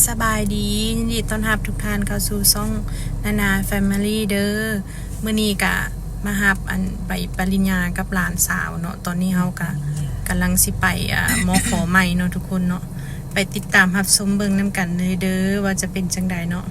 ສະບາຍດີ ຍິນດີຕ້ອນຮັບທຸກທ່ານເຂົ້າສູ່ຊ່ອງນານາແຟມິລີເດີ. ມື້ນີ້ກະມາຮັບອັນໃບປະລິນຍາກັບຫຼານສາວເນາະ. ຕອນນີ້ເຮົາກະກຳລັງຊິໄປ ອາ ມໍຂໍໃໝ່ເນາະທຸກຄົນເນາະ. ໄປຕິດຕາມຮັບຊົມເບິ່ງນຳກັນເລີຍເດີ ວ່າຈະເປັນຈັ່ງໃດເນາະ.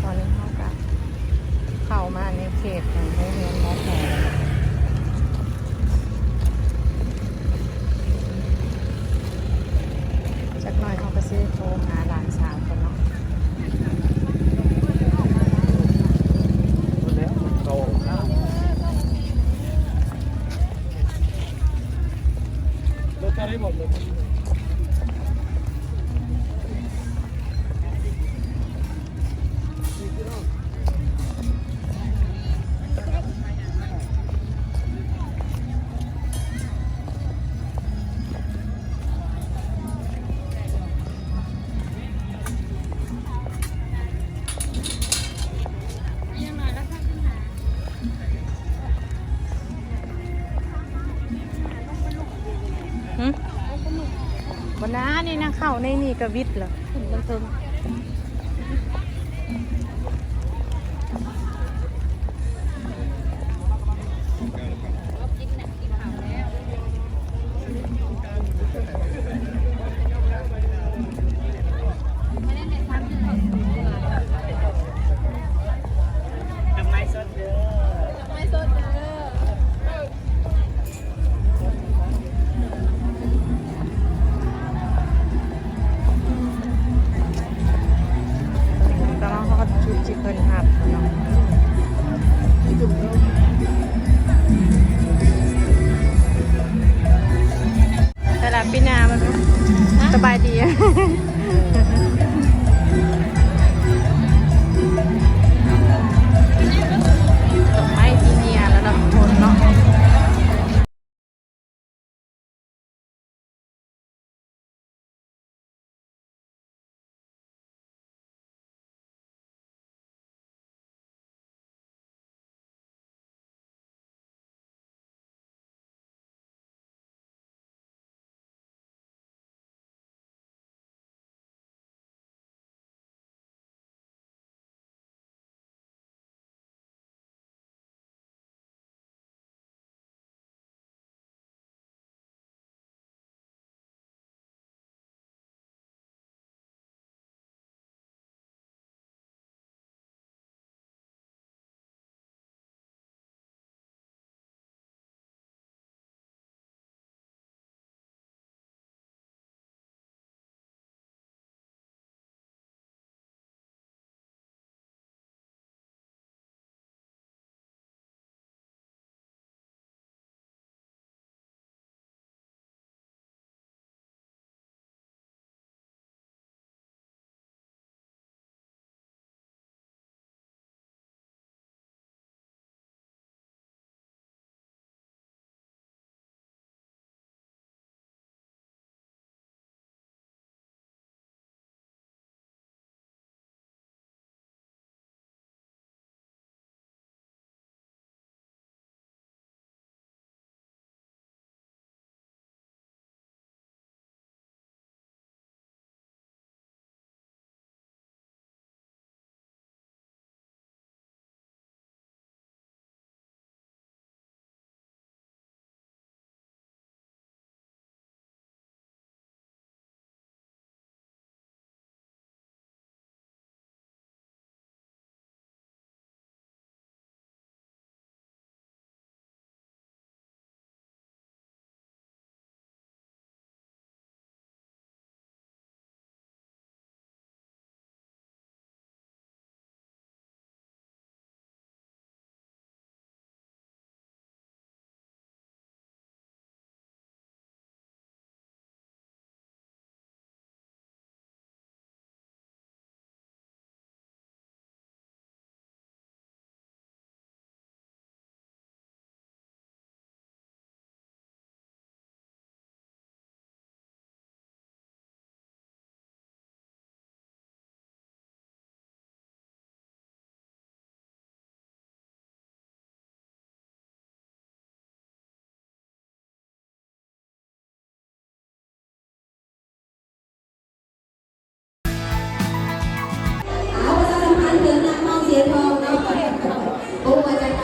ຕອນນີ້ເຮົາກະເຂົ້າມາໃນເຂດຂອງໂຮງຮຽນມໍຂໍ ຈັກໜ້ອຍເຮົາກະຊິໂທຫາຫຼານສາວກ່ອນເນາະ. ຫຶ ບໍ່ນາ ນີ້ນະ ເຂົ້າໃນນີ້ກະວິດລະ ຂຶ້ນເທິງ. ເ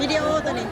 ວິດີໂອຕົວນີ້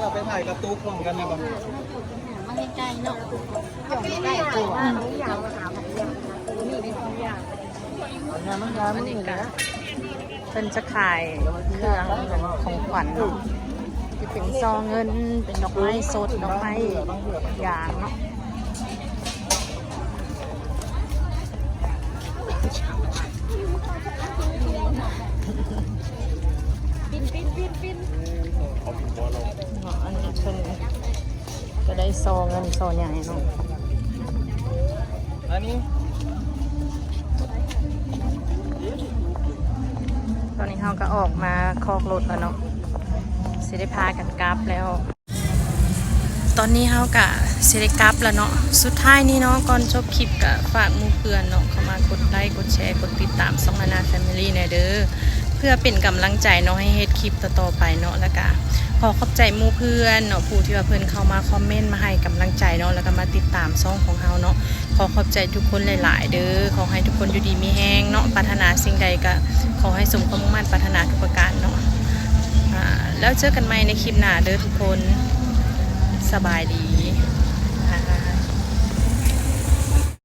ເຮົາໄປຖ່າຍກະຕຸກພ້ອມກັນແມ່ນບໍ່? ມາໃກ້ໆເນາະ ໃກ້ຕົວ ອັນນີ້ກະ ເພິ່ນຈະຂາຍເຄື່ອງຂອງຂວັນເນາະ ຈະເປັນຊໍ່ເງິນ ເປັນດອກໄມ້ສົດ ດອກໄມ້ຢາງເນາະ. ເນາະ ອັນນີ້ເພິ່ນກະໄດ້ຊໍ່ເງິນຊໍ່ໃຫຍ່ເນາະ ອັນນີ້ ຕອນນີ້ເຮົາກະອອກມາຄອກລົດແລ້ວເນາະ ຊິໄດ້ພາກັນກັບແລ້ວ. ຕອນນີ້ເຮົາກະຊິໄດ້ກັບແລ້ວເນາະ ສຸດທ້າຍນີ້ເນາະ ກ່ອນຈົບຄລິບກະຝາກໝູ່ເພື່ອນເນາະ ເຂົ້າມາກົດໄລ້ ກົດແຊ ກົດຕິດຕາມຊ່ອງນານາແຟມິລີແດ່ເດີ ເພື່ອເປັນກຳລັງໃຈເນາະ ໃຫ້ເຮັດຄລິບຕໍ່ໆໄປເນາະ ແລ້ວກະຂໍຂອບໃຈໝູ່ເພື່ອນເນາະ ຜູ້ທີ່ວ່າເພິ່ນເຂົ້າມາຄອມເມັນມາໃຫ້ກຳລັງໃຈເນາະ ແລ້ວກະມາຕິດຕາມຊ່ອງຂອງເຮົາເນາະ ຂໍຂອບໃຈທຸກຄົນຫຼາຍໆເດີ ຂໍໃຫ້ທຸກຄົນຢູ່ດີມີແຮງເນາະ ປາດຖະໜາສິ່ງໃດກະຂໍໃຫ້ສົມຄວາມມຸ່ງໝັ້ນປາດຖະໜາທຸກປະການເນາະ ອາ ແລ້ວເຈີກັນໃໝ່ໃນຄລິບໜ້າເດີທຸກຄົນ ສະບາຍດີ.